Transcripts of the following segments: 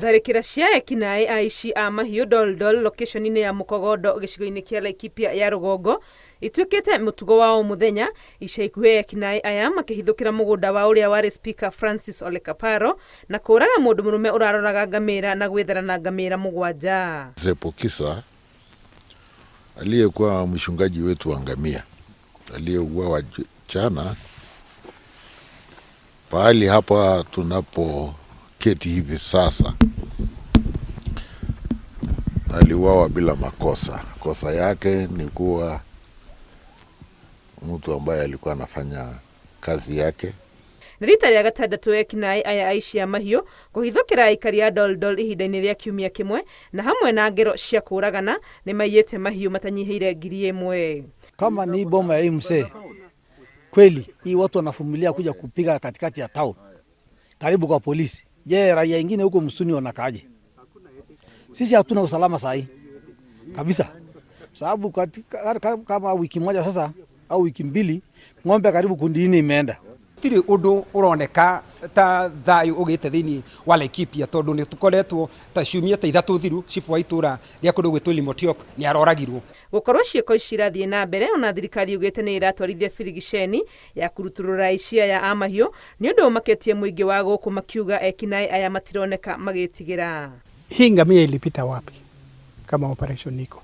Tharĩkĩra cia ekinaĩ aici a mahiũ Doldol location-inĩ ya Mũkogondo gĩcigo-inĩ kĩa Laikipia ya rũgongo ituĩkĩte mũtugo wa o mũthenya. Ica ikuhĩ ekinaĩ aya makĩhithũkĩra mũgũnda wa ũrĩa warĩ Speaker Francis Ole Kaparo na kũraga mũndũ mũrũme ũraroraga ngamĩra na gwĩthara na ngamĩra 7. Sepokisa aliyekuwa mchungaji wetu wa ngamia aliyeuawa jana pahali hapa tunapoketi hivi sasa, aliuawa bila makosa. Kosa yake ni kuwa mtu ambaye alikuwa anafanya kazi yake. Nĩ rita rĩa gatandatũ ekinaĩ aya aici a mahiũ kũhithũkĩra aikari a Doldol ihinda-inĩ rĩa kiumia kĩmwe, na hamwe na ngero cia kũũragana nĩ maiyĩte mahiũ matanyihĩire 1000. Kama ni boma ya hii mzee kweli, hii watu wanavumilia kuja kupiga katikati ya town karibu kwa polisi. Je, raia ingine huko msituni wanakaaje? Sisi hatuna usalama sahi kabisa, sababu katika kama wiki moja sasa au wiki 2 ng'ombe karibu kundi 4 imeenda. Gũtirĩ ũndũ ũroneka ta thayũ ũgĩte thĩinĩ wa Laikipia tondũ nĩ tũkoretwo ta ciumia ta 3 thiru cibũ wa itũra rĩa kũndũ gwĩtwo Limotiok nĩ aroragirwo. Gũkorwo ciĩko ici irathiĩ na mbere ona thirikari yugĩte nĩ ĩratwarithia birigiceni ya kũrutũrũra aici aya a mahiũ nĩ ũndũ ũmakĩtie mũingĩ wa gũkũ makiuga ekinaĩ aya matironeka magĩtigĩra. Hii ngamia ilipita wapi kama operation iko?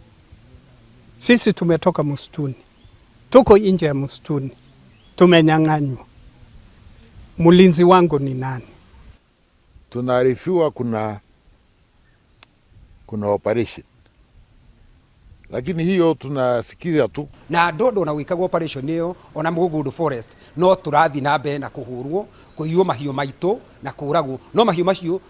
Sisi tumetoka msituni, tuko nje ya msituni, tumenyang'anywa. Mlinzi wangu ni nani? Tunaarifiwa kuna operation, lakini hiyo tunasikia tu. Na ndondo na gwikagwo operation iyo ona Mugugundu Forest no turathi na mbere na kuhurwo, kuiywo mahiũ maitũ na kũragwo, no mahiũ macio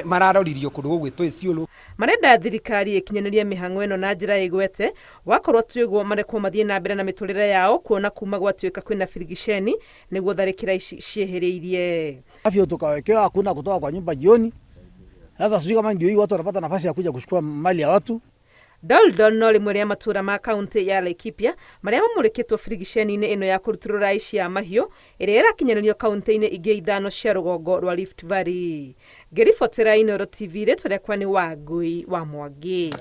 mararoririo kũndũ gũgwĩtwo Isiolo. Marenda thirikari ĩkinyanĩrie mĩhang'o ĩno na njĩra ĩgwete, wakorwo ti ũguo marekwo mathiĩ na mbere na mĩtũrĩre yao kuona kuma gwatuĩka kwĩna birigiceni nĩguo tharĩkĩra ici ciehĩrĩirie. Afya tukawekewa hakuna kutoka kwa nyumba jioni. Sasa sijui kama ndio hii watu wanapata nafasi ya kuja kuchukua mali ya watu. Doldol no rĩmwe rĩa matũra ma kaunti ya Laikipia marĩa mamũrĩkĩtwo birigiceni-inĩ ĩno ya kũrutũrũra aici a mahiũ ĩrĩa ĩrakinyanĩrio kaunti-inĩ ingĩ 5 cia rũgongo rwa Rift Valley. Ngĩribotera Inooro TV, rĩtwa rĩakwa nĩ Wangui wa Mwangi.